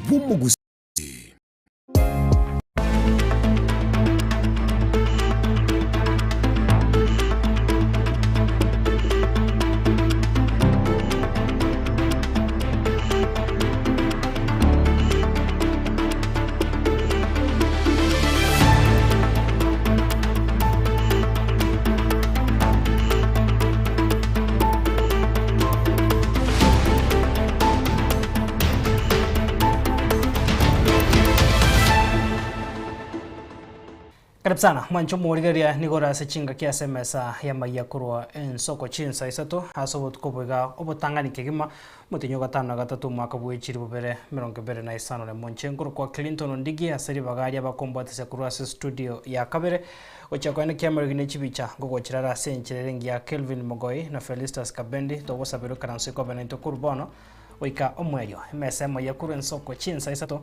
bw'omogusii. Karibu sana mwanche omorigereria nigo ore ase chingaki ase emesa y'amaiya korwa ensoko chinsa isato ase obotuko boiga obotang'ani kegima omotienyi o gatano na gatato omwaka bwe chilifu bibere emerongo ebere na isano na emo. Inche nkorokwa Clinton Ondigi ase ribaga ria abakombwatisia korwa ase studio ya kabere gochia koenekia amariogi ne chibicha ngogochera are ase enchera ere engiya Kelvin Mogoi na Felistus Kabendi togosaberwa ekaranso ekobe naintwe korwa bono goika omoerio. Emesa y'amaiya korwa ensoko chinsa isato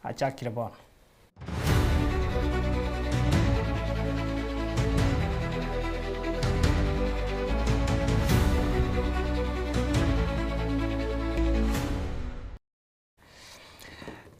achakire bono.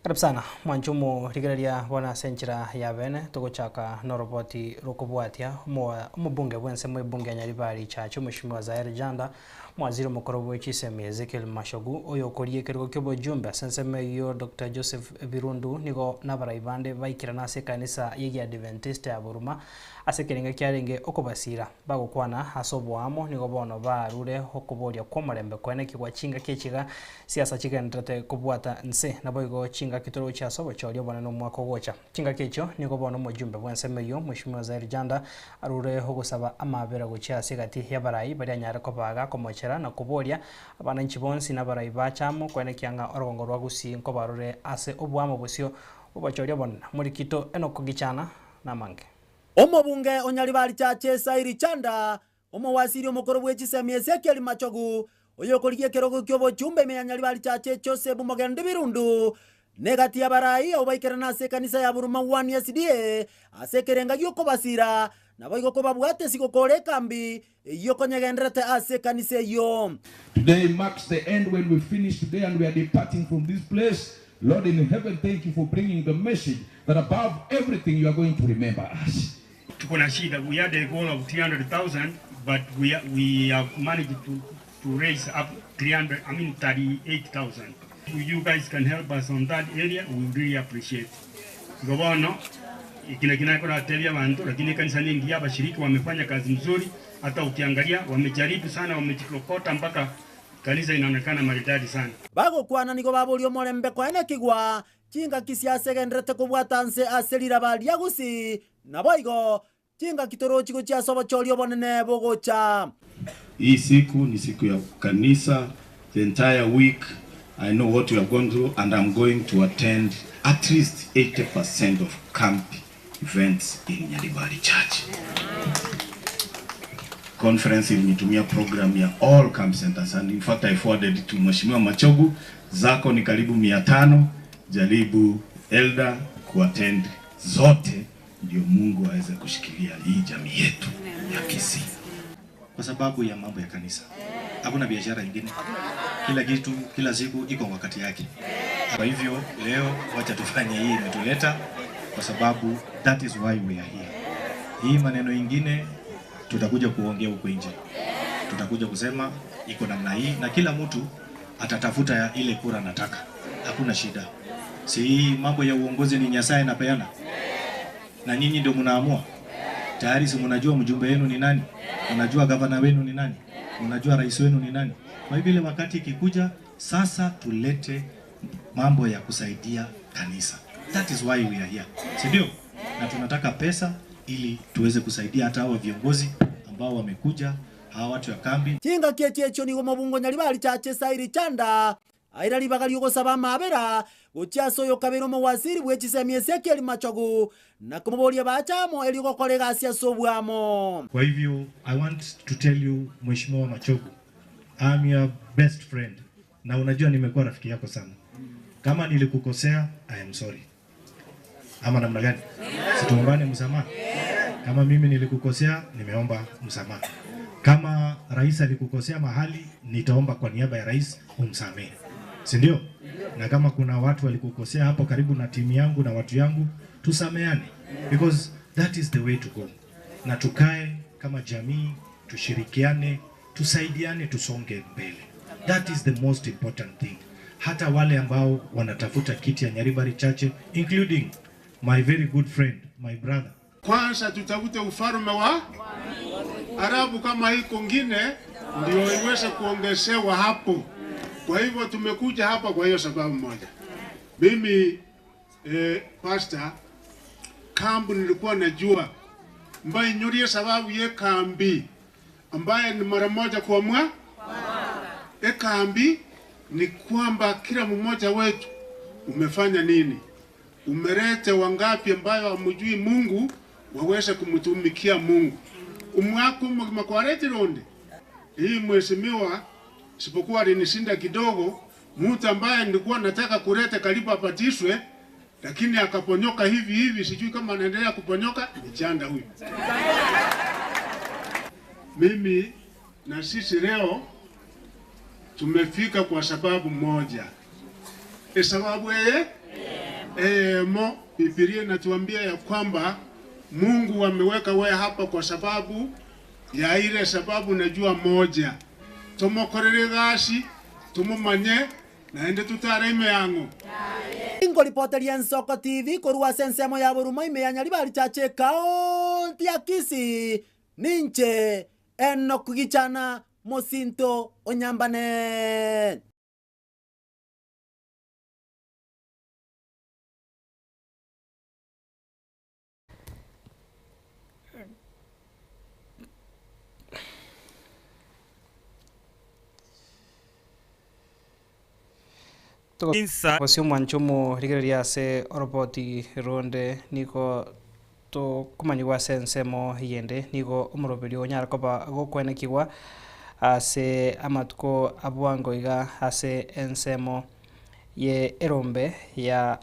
Karibu sana mwanche omorigereria bono ase enchera ya bene togochaka noroboti rokobwatia omo omobunge bw'ensemo ebunge ya Nyaribari Chache Omweshimiwa Zaheer Janda Mwaziri omokoro bwe chisemi Ezekiel Machogu, oyokoria ekerogo ki'obojumbe ase ensemo eyio Doctor Joseph Birundu nigo nabarai bande baikirana ase ekanisa y'Egiadiventista ya Buruma ase ekerenga kiarenge okobasira. Bagokwana ase oboamo nigo bono barure okoboria kw'omorembe koenekigwa chingaki echiga siasa chigendererete kobwata nse naboigo chingaki toroche ase obochori obonene omwaka ogocha. Chingaki echio nigo bono omojumbe bw'ensemo eyio, Mweshimiwa Zaheer Janda, arure ogosaba amaabera gochia ase egati y'abarai baria anyare koba gakomochera na koboria abananchi bonsi na abarai bache amo koenekia ng'a orogongo rwa Gusii nkobarore ase oboamo bosio bw'obochori obonene. Morikito Enock Gichana namange. Omobunge o Nyaribari Chache Zaheer Janda, omowasiri omokoro bwe chisemi Ezekiel Machogu, oyokorigia ekerogo ki'obochumba ime ya Nyaribari Chache Joseph Mogendi Birundu, Negati y'abarai abwo baikerana ase ekanisa ya Buruma One SDA ase ekerenga gi'okobasira, naboigo kobabwate sigokora ekambi eyio konyegenderete ase ekanisa eyio. Today marks the end when we finish today and we are departing from this place. Lord in heaven thank you for bringing the message that above everything you are going to remember us. Tuko na shida, we had a goal of 300,000 but we, we have managed to, to raise up 300, I mean 38,000. If you guys can help us on that area, we would really appreciate. Igo bono eki nakio nakoratebia abanto, lakini ekanisa nengiya, abashiriki wamefanya kazi mzuri, hata ukiangalia wamejaribu sana, wamejikokota mpaka kanisa inaonekana maridadi sana. Bagokwana nigo baboria omorembe koenekigwa, chingaki chiasegenderete kobwata nse ase riraba ria Gusii, naboigo Chingaki torochi gochia ase obochori obonene bogocha. Hii siku ni siku ya kanisa the entire week I know what we have gone through and I'm going to attend at least 80% of camp events in Nyaribari Church. Conference ilinitumia program ya all camp centers and in fact I forwarded to Mheshimiwa Machogu, zako ni karibu 500, jaribu elder kuattend zote ndio Mungu aweze kushikilia hii jamii yetu ya Kisii. Kwa sababu ya mambo ya kanisa, hakuna biashara ingine, kila kitu kila siku iko wakati yake. Kwa hivyo leo wacha tufanye hii imetuleta, kwa sababu that is why we are here. Hii maneno ingine tutakuja kuongea huko nje, tutakuja kusema iko namna hii, na kila mtu atatafuta ile kura nataka, hakuna shida. Si mambo ya uongozi ni Nyasaye anapeana, na nyinyi ndio mnaamua tayari. Si mnajua mjumbe wenu ni nani? Mnajua gavana wenu ni nani? Mnajua rais wenu ni nani? Kwa hivyo ile wakati ikikuja sasa, tulete mambo ya kusaidia kanisa. That is why we are here, si ndio? Na tunataka pesa ili tuweze kusaidia hata hawa viongozi ambao wamekuja, hawa watu ya kambi. Chingaki echi echio nigo mobungo Nyaribari Chache Sairi Chanda aira ribaga ri'ogosaba amaabera gochia ase oyokabeire omowasiri bwe chisemi Ezekiel Machogu, na komoboria bache amo erio gokora egasi ase oboamo. Kwa hivyo I want to tell you Mheshimiwa Machogu, I'm your best friend na unajua nimekuwa rafiki yako sana. Kama nilikukosea, I am sorry. Ama namna gani? Situombane msamaha? Kama mimi nilikukosea, nimeomba msamaha. Kama rais alikukosea mahali, nitaomba kwa niaba ya rais umsamehe. si ndio? Na kama kuna watu walikukosea hapo karibu na timu yangu na watu yangu, tusameane because that is the way to go, na tukae kama jamii, tushirikiane, tusaidiane, tusonge mbele. That is the most important thing. Hata wale ambao wanatafuta kiti ya Nyaribari Chache, including my very good friend, my brother Kwanza tutafute ufalme wa Arabu kama iko ngine ndio iweze kuongezewa hapo. Kwa hivyo tumekuja hapa kwa hiyo sababu moja. Mimi pastor kambu nilikuwa najua mbaye nyurie sababu ye kambi ambaye ni mara moja kwa mwa e kambi ni kwamba kila mmoja wetu umefanya nini, umelete wangapi ambayo hamjui Mungu waweze kumtumikia Mungu umwaka umwe kwaretirunde hii mheshimiwa, sipokuwa alinishinda kidogo, mtu ambaye nilikuwa nataka kuleta karibu apatishwe, lakini akaponyoka hivi hivi, sijui kama anaendelea kuponyoka, ni Chanda huyu. Mimi na sisi leo tumefika kwa sababu moja, e sababu eye eyemo Biblia inatuambia ya kwamba Mungu ameweka wewe hapa kwa sababu ya ile sababu najua moja tumukorere gasi tumumanye naende tutareme yango Ingoripoteria Nsoko TV korwa ase ensemo ya Boruma ime ya Nyaribari Chache kaunti ya Kisii ninche Enock Gichana Mosinto Onyambane. Gose omwancho omorigereria ase oroboti ronde nigo tokomanyigwa ase ensemo eyende nigo omoroberi onyara koba gokwenekigwa ase amatuko abwango iga ase ensemo ye erombe ya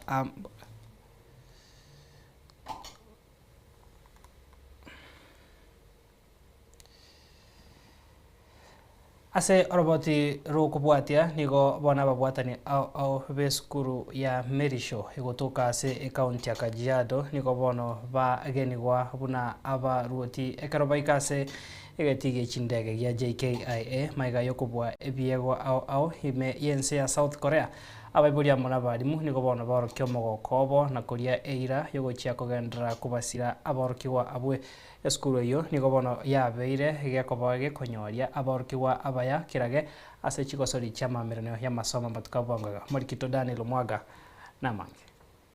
ase oroboti rokobwatia nigo bona babwatani ao ao b'esukuru ya Merisho egotoka ase ekaunti ya Kajiado nigo bono bagenigwa buna abaruoti ekero baika ase egeti gie chindege gia JKIA maiga yokobua ebiegwa ao ao ime yense ya South Korea abaibori amo na abarimu nigo bono baorokia omogoko obo na koria eira yogochia kogendera kobasira abaorokigwa abwe esukuru eyo nigo bono yabeire gekoba gekonyoria abaorokigwa abaya kirage ase chigosori chia mamerano ya masomo matuka bwangaga Morikito Daniel Omwaga namange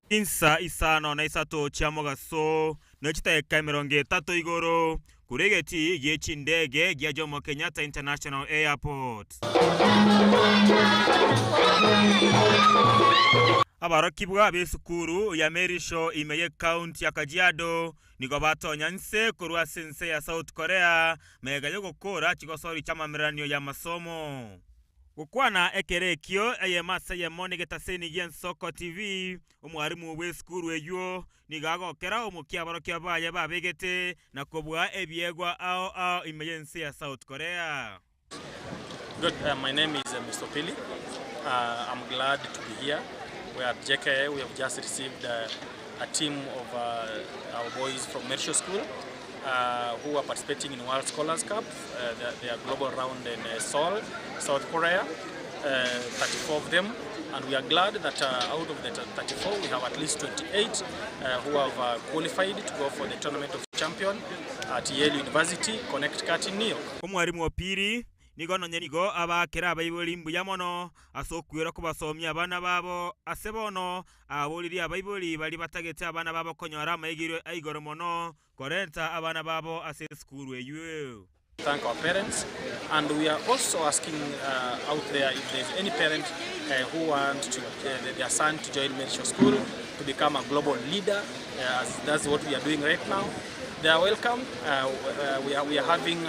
Insa isano na isato chia mogaso nechitaeka emirongo etato igoro kuregeti gie chindege gia Jomo Kenyatta International Airport. Abarokibwa b'esukuru ya Merisho ime ye county ya Kajiado nigo batonya nse korwa ase ense ya South Korea mega yogokora chigosori chia mameranio ya masomo. Gokwana ekere ekio eyemo ase eyemo negetaseni gia Nsoko TV omwarimu bw'esukuru eywo nigo agokera omokia abarokia baye babegete na kobua ebiegwa ao ao ime y'ense ya South Korea. Good. My name is Mr. Pili. I'm glad to be here. We are at JKIA. We have just received a team of our boys from Merisho School who are participating in World Scholars Cup, their global round in Seoul, South Korea, 34 of them. And we are glad that out of the 34, we have at least 28 who have qualified to go for the Tournament of Champions at Yale University, Connecticut in New York. Omwarimu wa pili nigo nonye nigo abakera abaibori mbuya mono ase okwira kobasomia abana babo ase bono aboririe abaibori bari batagete abana babo konyora amaigiro aigoro mono korenta abana babo ase esukuru eywo. Thank our parents, and we are also asking out there if there's any parent who wants to, their son to join Merisho School to become a global leader, as that's what we are doing right now. They are welcome. We are having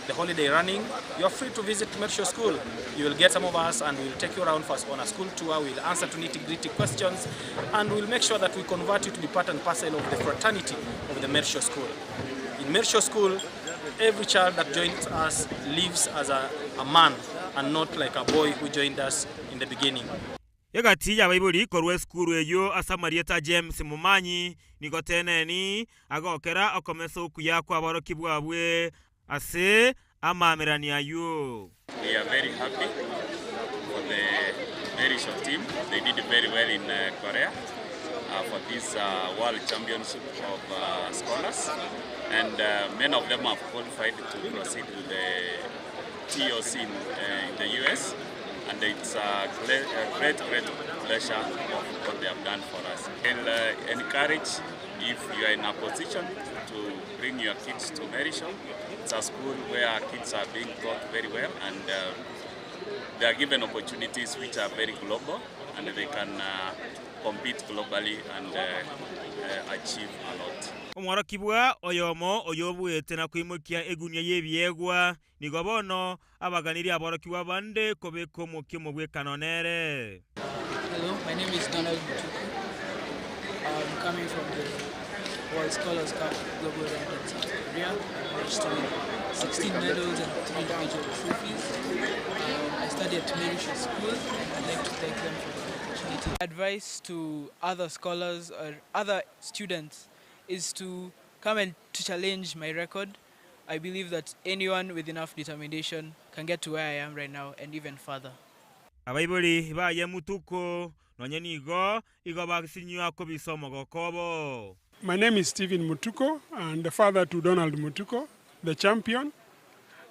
the holiday running. You are free to visit Merisho School. You will get some of us and we will take you around for us on a school tour. We will answer to nitty-gritty questions and we will make sure that we convert you to be part and parcel of the fraternity of the Merisho School. In Merisho School, every child that joins us lives as a man and not like a boy who joined us in in the beginning. Egati y'abaibori korwa esukuru eyio ase amarieta a James Momanyi nigo Teneni agokera okomesa okuya kw'aborokigwa abwe ase amaamererani ayio. We are very happy for the Merishaw team, they did very well in Korea for this world championship of scholars and many of them have qualified to proceed to the TOC in the US and it's a great, great, great pleasure of what they have done for us. I'll encourage if you are in a position to bring your kids to Merishaw. It's a school where kids are being taught very well and they are given opportunities which are very global and they can compete globally and achieve a lot. Omworokigwa oyomo oyobuete na koimokia egunia y'ebiegwa, nigo bono abaganirie aborokigwa bande kobeka omokia omogwekano nere. Hello, my name is Donald Mutuku. I'm coming from the World Scholars Cup Global Round in South Korea. I managed to win 16 medals and 3 individual trophies. I study at Merishaw School and I'd like to thank them for the opportunity. Advice to other scholars or other students is to come and to challenge my record. I believe that anyone with enough determination can get to where I am right now and even further. Abaibori baye Mutuku nonye nigo igo bagasinywa kobisa omogoko obo. My name is Stephen Mutuko and the father to Donald Mutuko, the champion.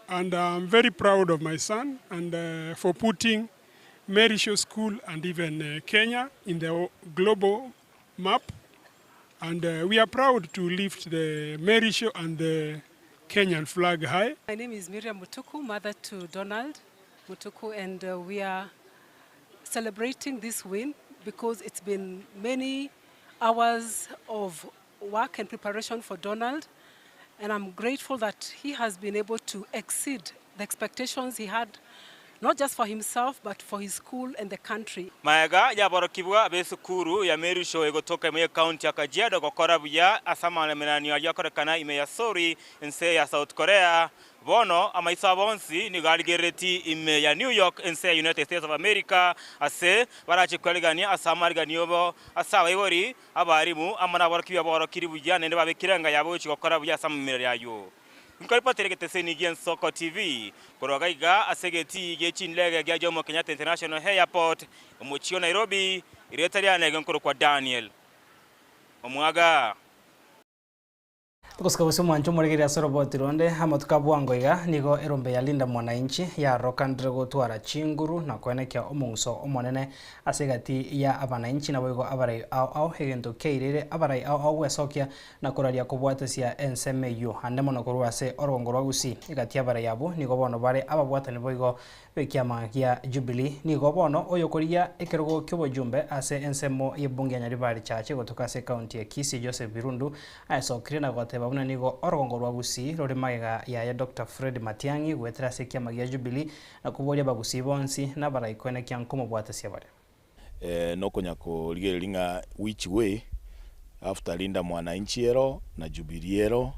And I'm very proud of my son and for putting Merishaw School and even Kenya in the global map. And we are proud to lift the Merishaw and the Kenyan flag high. My name is Miriam Mutuku, mother to Donald Mutuku, and we are celebrating this win because it's been many hours of work and preparation for Donald, and I'm grateful that he has been able to exceed the expectations he had, not just for himself, but for his school and the country. Magega y'aborokigwa b'esukuru ya Merishaw egotoka ime y'ekaunti ya Kajiado gokora buya ase amaremeranio aria akorekana ime ya Seoul ense ya South Korea, bono amaiso abo onsi nigo arigerereti ime ya New York ense ya United States of America ase barache kwerigania ase amariganio obo ase abaibori, abarimu amo naborokigwa borokiri buya naende babekire enga yabo gochia gokora buya ase amamerero ayio. Nkoripotera egeteseni gi'Ensoko TV korwa gaiga ase egetii gie chindege gia Jomo Kenyatta International Airport, omochie o Nairobi, erieta riane nkorokwa Daniel Omwaga. Togosika gose omwancho omoregereria ase oroboti ronde amatuko a bwango iga nigo erombe ya Linda Mwananchi yarokanire gotwara chinguru na koenekia omong'uso omonene ase egati ya abananchi naboigo abarai ao ao egento kiairire abarai ao ao gwesokia na koraria kobwatesia ensemo eyio ande mono korwa ase orogongo rwa Gusii. Egati y'abarai abwo nigo bono bare ababwatani boigo b'ekiama gia Jubilee. Nigo bono oyokorigia ekerogo ki'obojumbe ase ensemo y'ebunge ya Nyaribari Chache gotoka ase ekaunti ya Kisii Joseph Birundu aesokirie na goteba buna nigo orogongo rwa Gusii rore magega yaye Doctor Fred Matiang'i goetera ase ekiama gia Jubilee na koboria abagusii bonsi na abarai koenekia nkomobwatesia bare. Nokonya korigereria ng'a which way after Linda Mwananchi ero na Jubilee ero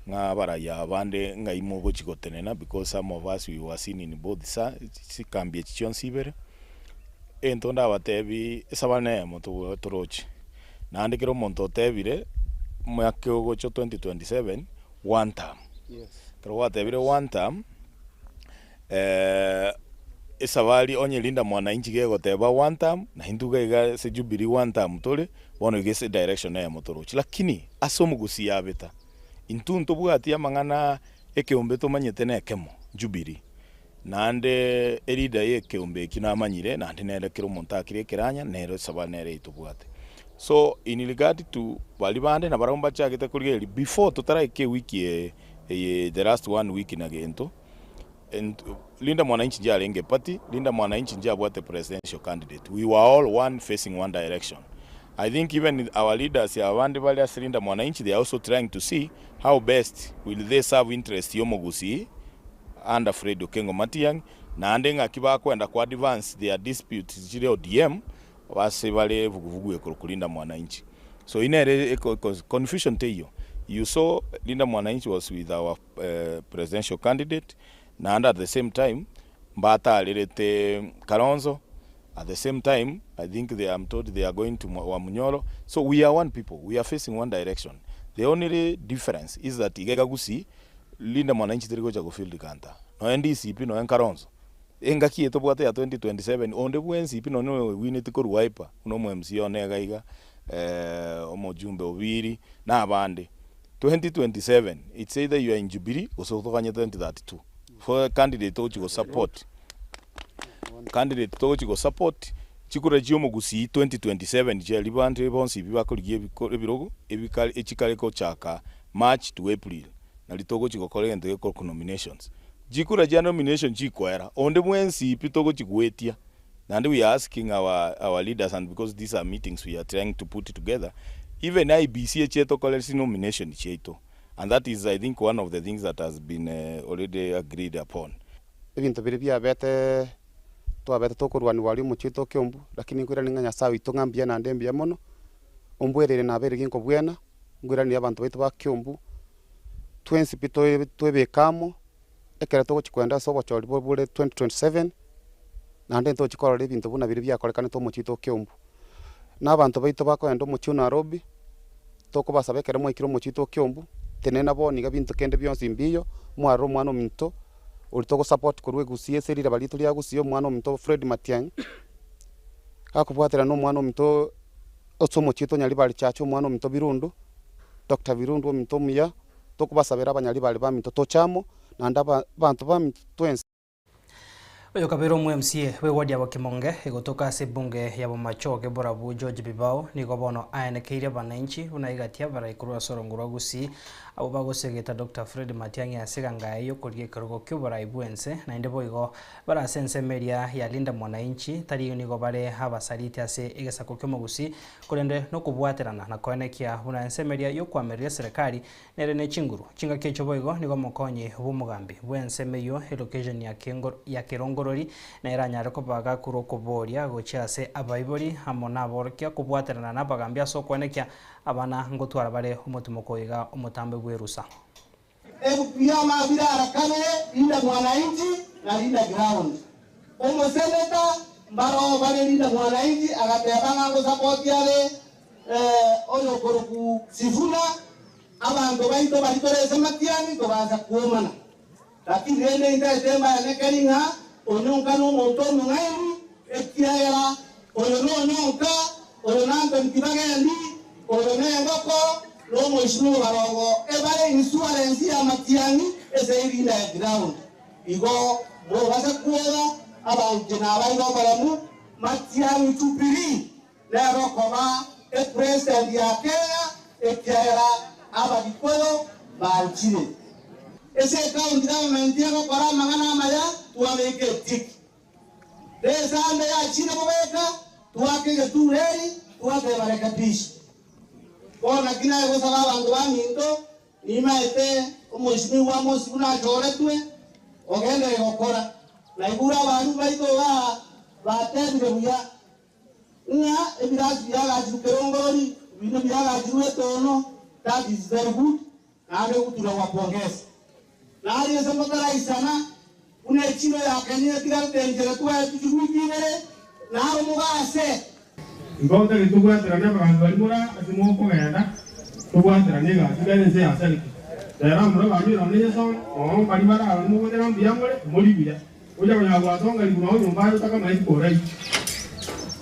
ng'a abarai aba bande ng'ai mogochi gotenena because some of us we were seen in both sa chikambi echi chionsi ibere. Egento ndabatebi esabari neyemo toroche, naende kera omonto otebire omwaka ogocha 2027 one term. Ekero gwatebire one term. Esabari onye Linda Mwananchi gegoteba one term, na intwe iga iga ase Jubilee one term tore, bono iga ase direction eyemo toroche. Lakini ase omogusii abeta, intwe ntobwati amang'ana ekeombe tomanyete nekemo, Jubilee. Naende eleader ya ekeombe ekio namanyire, naende nere kera omonto akire ekeranya, nere esabari nere eye tobwate. So in regard to baria bande nabarabwo mbachagete korigereria before totaraika ewiki eye eye the last one week na gento, And Linda Mwananchi njarenge party, Linda Mwananchi njabwate presidential candidate. We were all one facing one direction. I think even our leaders abande bare ase Linda Mwananchi they are also trying to see how best will they serve interest y'omogusii under Fred Okengo Matiang'i naende ng'aki bakwenda ko advance their disputes chire ODM Ase bare vuguvugu ekorokwa Linda Mwananchi. So eye nere confusion teiyo. You saw Linda Mwananchi was with our presidential candidate naende at the same time mbatarerete Kalonzo At the same time I think they am told they are going to Wamunyoro so we are one people we are facing one direction the only difference is that iga iga Gusii Linda Mwananchi teri gocha go field kanta nonya DCP nonya Kalonzo engaki eye tobwate ya 2027 onde bwensi pi nonya oyo wineti korwa Wiper buna omo MCA one iga iga omojumbe Obiri na abande 2027 it's either you are in Jubilee gose toganye 2032 for candidate togochi go support Candidate togochi go support chikura chia omogusii 2027 chiaria banto bonsi ebi bakorigia ebirogo ebikare echikare gochaka March to April nari togochi gokora egento gekorokwa nominations. Chikura chia nomination chikoera onde bwensi pi togochi goetia naende we are asking our our leaders and because these are meetings we are trying to put together even IEBC eche tokorere chinomination chiaito and that is I think one of the things that has been already agreed upon. Ebinto biria biabete twabete tokorwanigwa aria omochie oito o Kiambu, lakini nkoirania ng'a Nyasae oito ng'a mbuya naende mbuya mono, ombwereire nabeire ginkobwena, nkoiranie abanto baito ba Kiambu, twensi pi toe toebeke amo, ekero togochia kogenda ase obochori bo bore 2027, naende ntochi korora ebinto buna biria biakorekanete omochie oito o Kiambu. Na abanto baito bakogenda omochie o Nairobi, tokobasaba ekero mwaikire omochie oito o Kiambu, tenena bono iga binto kende bionsi mbiyo, mwarore omwana ominto. Oria togosupport korwa egusii ase riraba riaito ria gusii omwana ominto Fred Matiang'i, gakobwaterana na omwana ominto ase omochie oito Nyaribari Church omwana ominto Birundu, Doctor Birundu ominto omuya, tokobasabera abanyaribari baminto toche amo, naende aba abanto baminto twensi. Oyo kabere omo MCA bw'eward ya Bokimonge egotoka ase ebunge ya Bomachoge Borabu George Bibao nigo bono aenekeire abananchi buna igatia abarai korwa ase orongo rwa Gusii Abwo bagosegeta Doctor Fred Matiang'i ase eganga eye y'okorigia ekerogo ki'oborai bw'ense, naende boigo bare ase ensemo eria ya Linda Mwananchi, tari nigo bare abasariti ase egesaku ki'omogusii, korende nokobwaterana na koenekia buna ensemo eria y'okoamereria eserekari nere ne chinguru. Chingaki echio boigo nigo omokonyi bw'omogambi bw'ensemo eyio elocation ya ya Kerongorori nere anyare koba gakorwa okoboria gochia ase abaibori amo naborokia kobwaterana nabagambi ase okoenekia Abana ngotwara bare omotimoko iga omotambe bw'erusa. Ebuku y'amabira ara kane, Linda Mwananchi na Linda Ground. Omoseneta mbaroo bare Linda Mwananchi agateba ng'a ngosapoti are oyokorokwu Sifuna, abanto baito baria tore ase Matiang'i togaansa kwomana. Lakini rende intaete mbaenekeri ng'a onyonka nomonto omong'aini, ekiagera oyo nonyonka, oyo n'Anthony Kibagendi, oyo nengoko, na omoisinwa obarongo, ebare insurance y'amatiang'i ase erinda ya ground. Igo mobase kwoga abanche nabaire oboremu, Matiang'i Jubilee nere okoba epresident ya Kenya ekiagera Abagikuyu banchire. Ase ecounty government egokora amang'ana amaya twabeka etick. Resande yachire kobeka twake egetureri twateba rekebisha. Bono naki naye gosaba abanto baminto nimaete omoisimigwa Amos buna achoretwe ogenderere gokora. Naigure abarimu baito igaa batebire buya. Ng'a ebirasi biagachirwe kerongorori, ebinto biagachirwe etono, that is very good, naende tuna wapongeza. Nario ase motaraisana, buna echiro ya Kenya etigarete enchera twaetwe chiwiki ibere, naro mogase. Igo tari tobwaterane abagambi baria more ase mokogenda, tobwaterane egasi iga ense yasareka. Rero amura banyure nonya Nyasae, oo mbaria bare aroro mogochera mbuya more, mori buya. Ocha konyara gwasonga riguru ao nyomba aye otakamaeti koraiki.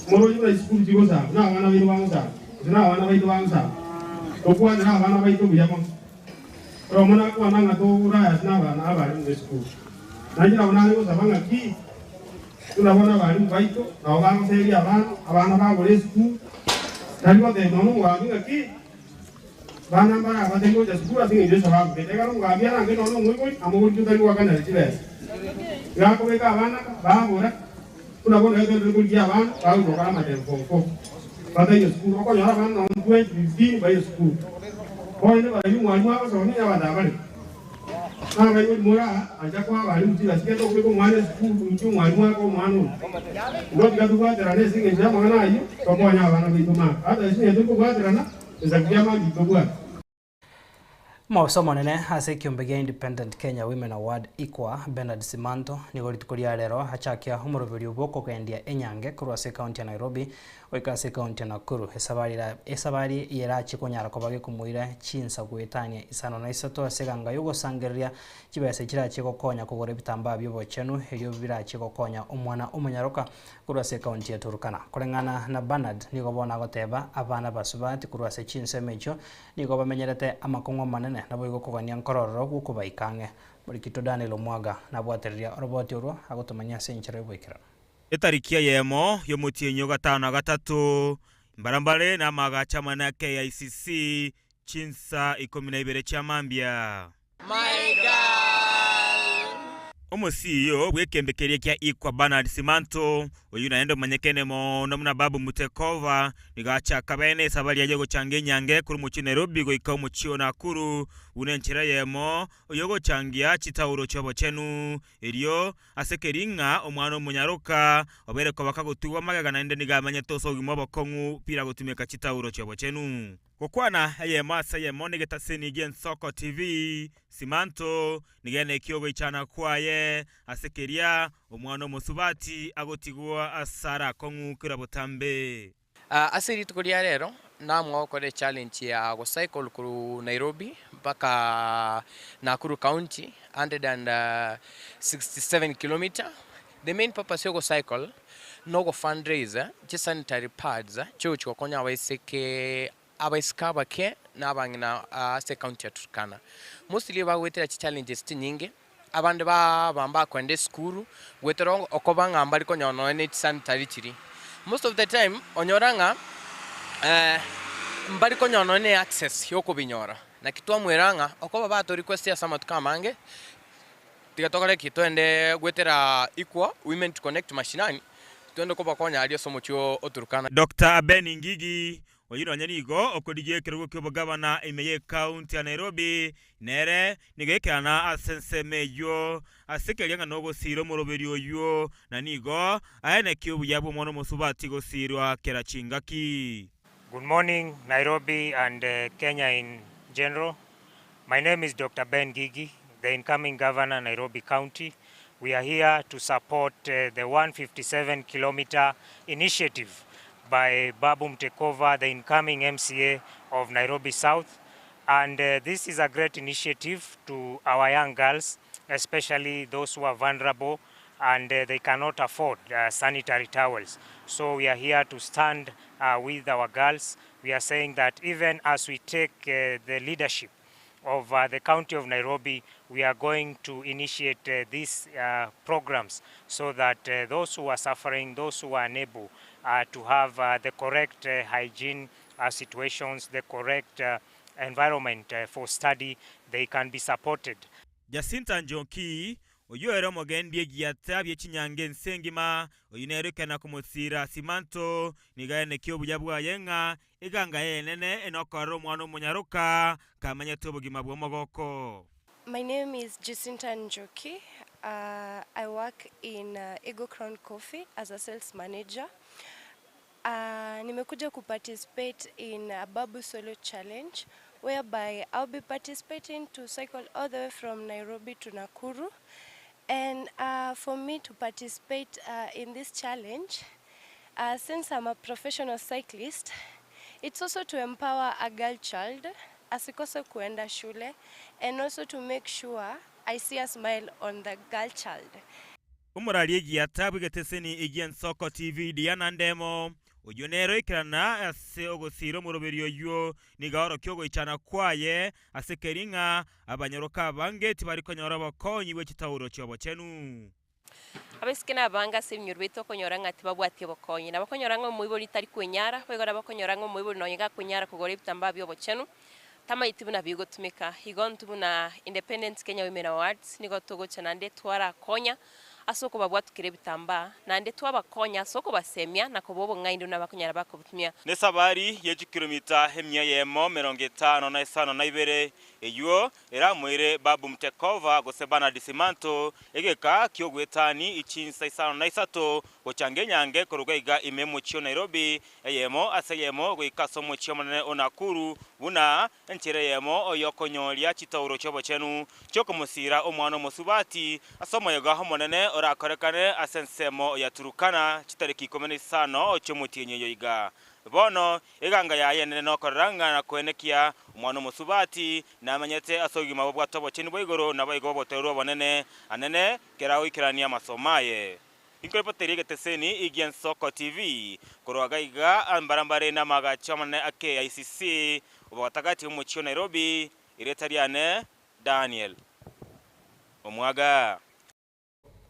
Moroche buna chisukuru chigosamba, na abana baino bagosamba, gose na abana baito bagosamba. Tokwanere abana baito buya mono. Oyomo nakwana ng'a togure ase nabana abarimu b'esukuru. Nainche nabo nare gosaba ng'a ki, buna bono abarimu baito nabo bagoseria abana, abana bagure esukuru, tari gotebia nonya omogambi ng'a ki, Bana mbare abatari gocha sukuru ase engencho y'esababu gete. Ekero omogambi arange nonya omoibori, amoborie totari goakanera chibesa. Iga akobeka abana babora, buna bono egenderere korigia abana bagocha gokora amatemo form four bataiyo sukuru. Okonyora abana nonya 20, 15 baiyo sukuru. Bono barabwo omwalimu agosomia onye abanto aba bareke. Nabaibori more aa, ancha koa abalimu chibesa gete okobeka omwana esukuru, inki omwalimu akoa omwana oyo? Igo tiga tobwaterane ase engencho y'amang'ana ayio, tokonye abana baito maka. Ata ase engencho tokobwaterana, esabu ki'amambia tobwate. Omoofisa omonene ase ekiombe gia Independent Kenya Women Award, IKWA, Bernard Simanto, nigo rituko ria rero achakia omoroberio bw'okogendia enyange korwa ase ekaunti ya Nairobi goika ase ekaunti ya Nakuru. Esabari esabari eye erachie konyara koba gekomoira chinsa goetania isano na isato ase eganga y'ogosangereria chibesa chirachie gokonya kogora ebitambaa bi'obochenu erio birachie gokonya omwana omonyaroka korwa ase ekaunti ya Turkana. Koreng'ana na Bernard nigo bono agoteba abana basubati korwa ase chinsemo echio Nigo bamenyerete amakong'u amanene, naboigo okogania nkorororo gw'okobaika ang'e. Morikito Daniel Omwaga nabwatereria oroboti orwo agotomanyia ase enchera y'oboikeranu. Etariki eyemo y'omotienyi o gatano na gatato, mbarambare namagacho amanene a KICC, chinsa ikomi na ibere chia mambia. Omosiio bw'ekembe keria kia Ikwa Bernard Simanto, oyio naende omanyekene mono buna Babu Mutekova, nigo achaka bene esabari yaye gochanga enyange korwa omochie o Nairobi goika omochie o Nakuru buna enchera eyemo y'ogochangia chitauro chi'obochenu. Erio ase keria ng'a omwana omonyaroka obeire koba kagotigwa magega naende nigo amenyete ase obogima obokong'u bila gotumeka chitauro chi'obochenu. Gokwana eyemo ase eyemo negetaseni gi'ensoko TV, Simanto nigo ekiogoichana kwaye ase keria omwana omosubati agotigwa ase arakong'u kera botambe. Ase rituko ria rero namwa gokora echallenge ya gocycle korwa Nairobi mpaka Nakuru county 167 kilometer. The main purpose ya ogocycle nogo fundraise chisanitary pads chiogochi gokonya abaiseke abaiseke abake na abang'ina ase ecounty ya Turkana. Mostly bagoetera chichallenges chinyinge, abande baba mbakoenda esukuru goetera okoba ng'a mbari konyora nonya ne chisanitary chiria. Most of the time onyora ng'a mbari konyora nonya ne access ya okobinyora. Naki twamwera ng'a okoba bato request ase amatuko amange. Tiga tokore ki? Toende goetera Equal Women to Connect Mashinani, toende kobakonya aria ase omochie o Turkana. Doctor Ben Ngigi, oyio nonye nigo okorigia ekerogo ki'obogabana ime y'ecounty ya Nairobi, nere nigo aikerana ase ensemo eyio ase keria ng'a nogosiira omoroberi oyio, na nigo aenekia obuya bw'omwana omosubati gosiirwa kera chingaki. Good morning Nairobi and Kenya in general. My name is Dr. Ben Gigi, the incoming governor Nairobi County. We are here to support uh, the 157 kilometer initiative by Babu Mtekova, the incoming MCA of Nairobi South. And uh, this is a great initiative to our young girls, especially those who are vulnerable and uh, they cannot afford uh, sanitary towels. So we are here to stand uh, with our girls. We are saying that even as we take uh, the leadership of uh, the county of Nairobi, we are going to initiate uh, these uh, programs so that uh, those who are suffering, those who are unable uh, to have uh, the correct uh, hygiene uh, situations, the correct uh, environment uh, for study, they can be supported. Jacinta Njoki, oyio ere omogendi egiata bie chinyange ense engima, oyio nere oikena komosiira Simanto, nigo aenekia obuya bwaye ng'a eganga yaye enene enokorera omwana omonyaroka kamenyete obogima bw'omogoko. My name is Jacinta Njoki. Uh, I work in uh, Ego Crown Coffee as a sales manager. Uh, nimekuja kuparticipate in a Babu Solo Challenge whereby I'll be participating to cycle all the way from Nairobi to Nakuru. And uh, for me to participate uh, in this challenge, uh, since I'm a professional cyclist, it's also to empower a girl child asikose kuenda shule and also to make sure I see a smile on the girl child. Omoraria egiata bw'egeteseni egi'Ensoko TV Diana Ndemo, oyio nere oikerana ase ogosiira omoroberi oyio, nigo aorokia ogoichana kwaye ase keria ng'a abanyoroka abange tibari konyora obokonyi bwe chitauro chi'obochenu. Abaiseke na abange ase ebinyoro biaito okonyora ng'a tibabwati obokonyi. Nabo okonyora ng'a omoibori tari kwenyara, boigo nabo okonyora ng'a omoibori nonye gakwenyara kogora ebitambaa bi'obochenu, tamaeti buna bigotumeka. Igo intwe buna Independent Kenya Women Awards nigo togocha naende twarakonya ase okobabwatukera ebitambaa, naende twabakonya ase okobasemia na kobaa obong'aini buna bakonyara bakobutumia. Nesabari ye chikilomita emia eyemo merongo etano na isano na ibere, Eywo eramoire Babu Mtekova gose Bernard Simanto egeka ki'ogwetani chinsa isano na isato gochanga enyange koruga iga ime y'omochie o Nairobi eyemo ase eyemo goika ase omochie omonene o Nakuru buna enchera eyemo y'okonyoria chitauro chi'obochenu chi'okomosiira omwana omosubati ase omoyega omonene orakorekane ase ensemo ya Turukana chitariki 15 chi'omotienyi oyo iga. Bono eganga yaye enene nokorora ng'a nakoenekia omwana omosubati namenyete ase obogima bobwate obochenu bwa igoro naboigo obotoereru obonene anene kera agoikerania amasomo aye. Inkorepoteria egeteseni gi'Ensoko TV korwa gaiga mbarambare namagacho amanene a KICC obogatagati bw'omochie o Nairobi, erieta riane Daniel Omwaga.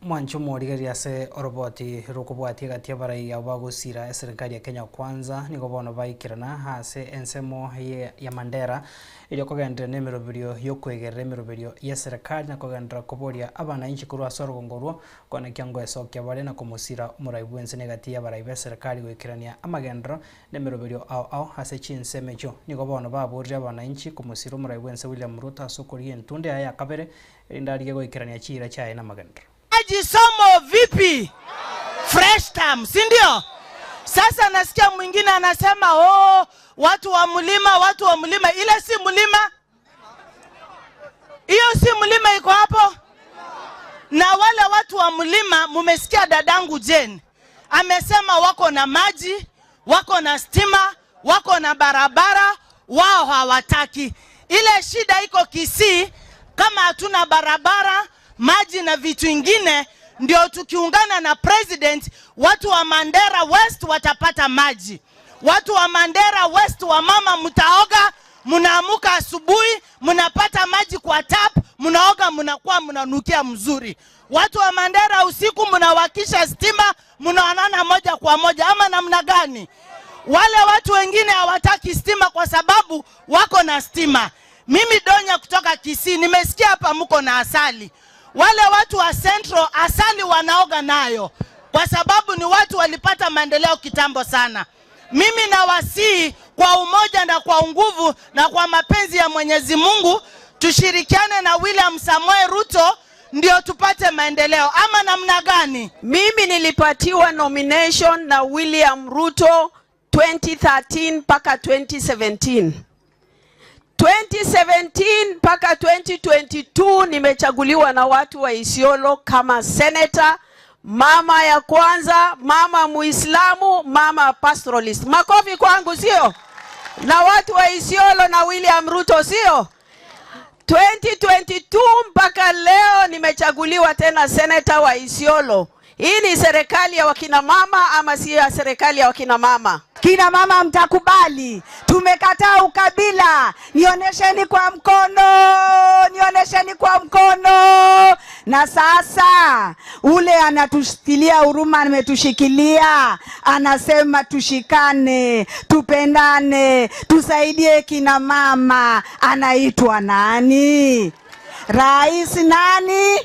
Mwanche omorigereria ase oroboti rokobwatia egati y'abarai abo bagosira eserekari ya Kenya Kwanza nigo bono baikerana ase ensemo ya Mandera erio kogenderera nemeroberio yokoegerera emeroberio yeserekari na kogenderera koboria abananchi korwa ase orogongo orwo koenekia ngoesokia bare na komosira omorai bwense negati y'abarai beserekari goikerania amagenderero nemeroberio ao ao ase chinsemo echio. Nigo bono baborire abananchi komosira omorai bwense William Ruto ase okorigia entunde yaye ya kabere Erinde arigie goikerania chiira chiaye namagenderero. Maji somo vipi? Fresh term, si ndio? Sasa nasikia mwingine anasema oh, watu wa mlima, watu wa mlima. Ile si mlima, hiyo si mlima iko hapo. Na wale watu wa mlima, mumesikia dadangu Jane amesema wako na maji, wako na stima, wako na barabara, wao hawataki. Ile shida iko Kisii, kama hatuna barabara, maji na vitu ingine, ndio tukiungana na president, watu wa Mandera West watapata maji. Watu wa Mandera West, wa mama, mtaoga, mnaamuka asubuhi, mnapata maji kwa tap, mnaoga, mnakuwa mnanukia mzuri. Watu wa Mandera usiku mnawakisha stima, mnaonana moja kwa moja, ama namna gani? Wale watu wengine hawataki stima kwa sababu wako na stima. Mimi Donya kutoka Kisii, nimesikia hapa mko na asali. Wale watu wa Central asali wanaoga nayo kwa sababu ni watu walipata maendeleo kitambo sana. Mimi nawasihi kwa umoja na kwa nguvu na kwa mapenzi ya Mwenyezi Mungu tushirikiane na William Samoei Ruto ndio tupate maendeleo, ama namna gani? Mimi nilipatiwa nomination na William Ruto 2013 mpaka 2017. 2017 mpaka 2022 nimechaguliwa na watu wa Isiolo kama senator, mama ya kwanza, mama Muislamu, mama pastoralist. Makofi kwangu, sio? Na watu wa Isiolo na William Ruto, sio? 2022 mpaka leo nimechaguliwa tena senator wa Isiolo. Hii ni serikali ya wakina mama ama siyo ya serikali ya wakina mama? Kina mama mtakubali, tumekataa ukabila. Nionesheni kwa mkono, nionesheni kwa mkono. Na sasa ule anatushikilia huruma, ametushikilia, anasema tushikane, tupendane, tusaidie kina mama. Anaitwa nani? Rais nani?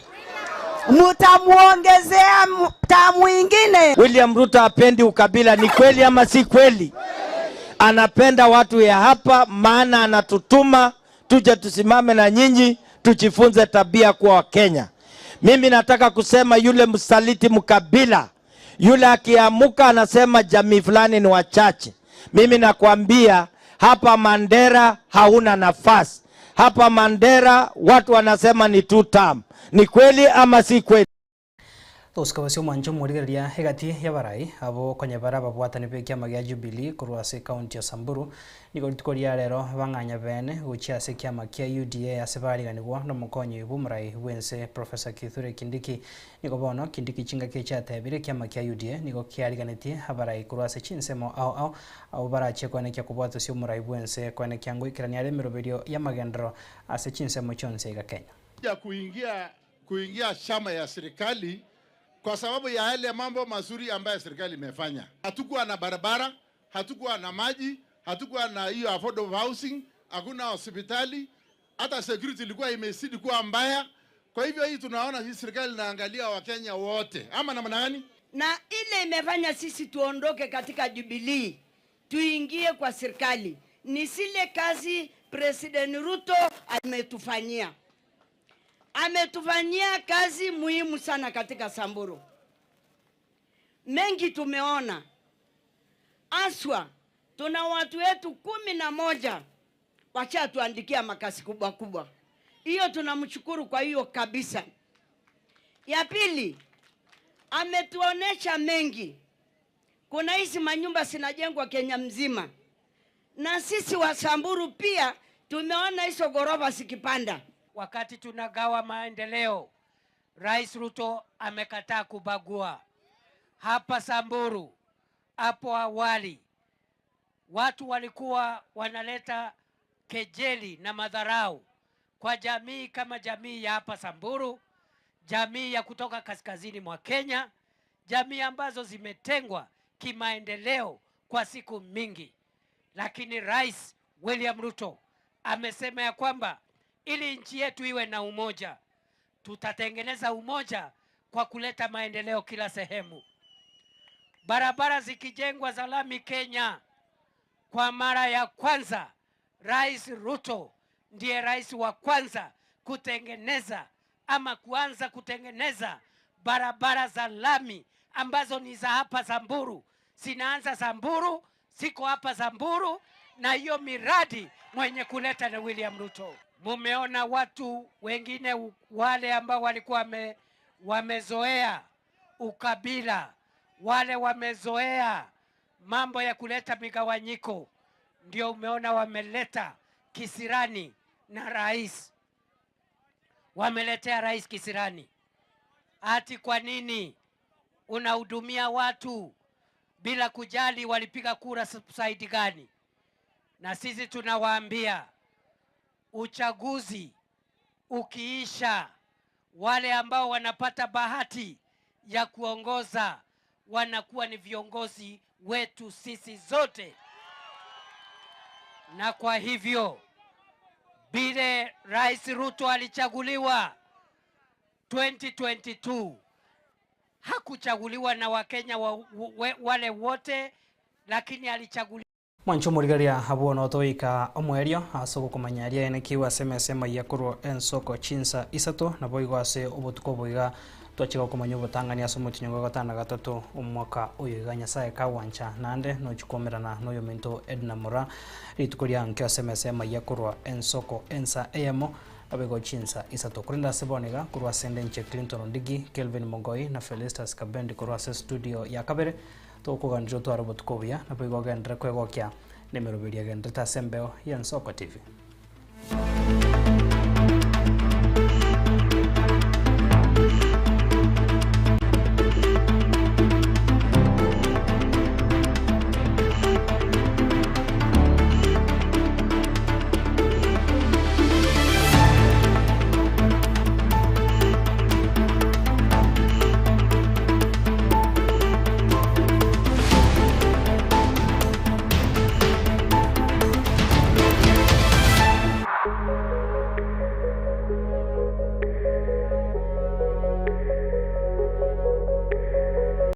Mutamuongezea tamu ingine. William Ruto hapendi ukabila, ni kweli ama si kweli? Anapenda watu ya hapa, maana anatutuma tuje tusimame na nyinyi tujifunze tabia kuwa Wakenya. Mimi nataka kusema yule msaliti mkabila, yule akiamuka anasema jamii fulani ni wachache, mimi nakwambia hapa Mandera hauna nafasi. Hapa Mandera watu wanasema ni two term. Ni kweli ama si kweli? Tosika basio omwancho omorigereria egati y'abarai abo konya bara ababwatani ba ekiama gia Jubilee korwa ase ekaunti ya Samburu nigo rituko ria rero bang'anya bene gochia ase ekiama kia UDA ase bariganigwa na omokonyi bwa omorai bwa ense Professor Kithure Kindiki. Nigo bono Kindiki chingaki echiatebire ekiama kia UDA nigo kiariganetie abarai korwa ase chinsemo ao ao abo barachie koenekia kobwata ase omorai bwa ense koenekia ngoikerania are emeroberio ya amagenderero ase chinsemo chionsi iga Kenya. Ya kuingia chama ya serikali kwa sababu ya yale mambo mazuri ambayo serikali imefanya. Hatukuwa na barabara, hatukuwa na maji, hatukuwa na hiyo affordable housing, hakuna hospitali, hata security ilikuwa imezidi kuwa mbaya. Kwa hivyo hii tunaona hii serikali inaangalia Wakenya wote, ama namna gani? Na ile imefanya sisi tuondoke katika Jubilee tuingie kwa serikali. ni zile kazi President Ruto ametufanyia. Ametufanyia kazi muhimu sana katika Samburu. Mengi tumeona, aswa tuna watu wetu 11 washatuandikia makasi kubwa kubwa. Hiyo tunamshukuru kwa hiyo kabisa. Ya pili, ametuonesha mengi. Kuna hizi manyumba zinajengwa Kenya mzima, na sisi wa Samburu pia tumeona hizo ghorofa zikipanda. Wakati tunagawa maendeleo, Rais Ruto amekataa kubagua. Hapa Samburu hapo awali watu walikuwa wanaleta kejeli na madharau kwa jamii kama jamii ya hapa Samburu, jamii ya kutoka kaskazini mwa Kenya, jamii ambazo zimetengwa kimaendeleo kwa siku mingi. Lakini Rais William Ruto amesema ya kwamba ili nchi yetu iwe na umoja, tutatengeneza umoja kwa kuleta maendeleo kila sehemu. Barabara zikijengwa za lami Kenya, kwa mara ya kwanza Rais Ruto ndiye rais wa kwanza kutengeneza ama kuanza kutengeneza barabara za lami ambazo ni za hapa Samburu. Zinaanza Samburu, ziko hapa Samburu, na hiyo miradi mwenye kuleta ni William Ruto. Mumeona watu wengine wale ambao walikuwa wamezoea ukabila, wale wamezoea mambo ya kuleta migawanyiko, ndio umeona wameleta kisirani na rais, wameletea rais kisirani. Ati kwa nini unahudumia watu bila kujali walipiga kura saidi gani? Na sisi tunawaambia uchaguzi ukiisha, wale ambao wanapata bahati ya kuongoza wanakuwa ni viongozi wetu sisi zote. Na kwa hivyo vile Rais Ruto alichaguliwa 2022 hakuchaguliwa na Wakenya wale wote, lakini alichaguliwa Mwancho morigereria abwo notoika omwerio ase ogokomanya aria ene kiwa ase emesa emaiya korwa ensoko chinsa isato nabo igo ase obotuko boiga twachika okomanya obotang'ani ase omotinyo gwa gatano gatato omwaka oyo iga Nyasaye kagwancha naende nochikomerana na oyominto Edna Mora rituko ria nkio ase emesa emaiya korwa ensoko ensa eyemo abego chinsa isato korende ase bono iga korwa ase ende inche Clinton Ondigi, Kelvin Mogoi na Felicitas Kabendi korwa ase studio ya kabere tokoganire otware obotuko obuya nabo igo ogenderere kwegokia na emeroberio egenderete ase embeo ya Ensoko TV.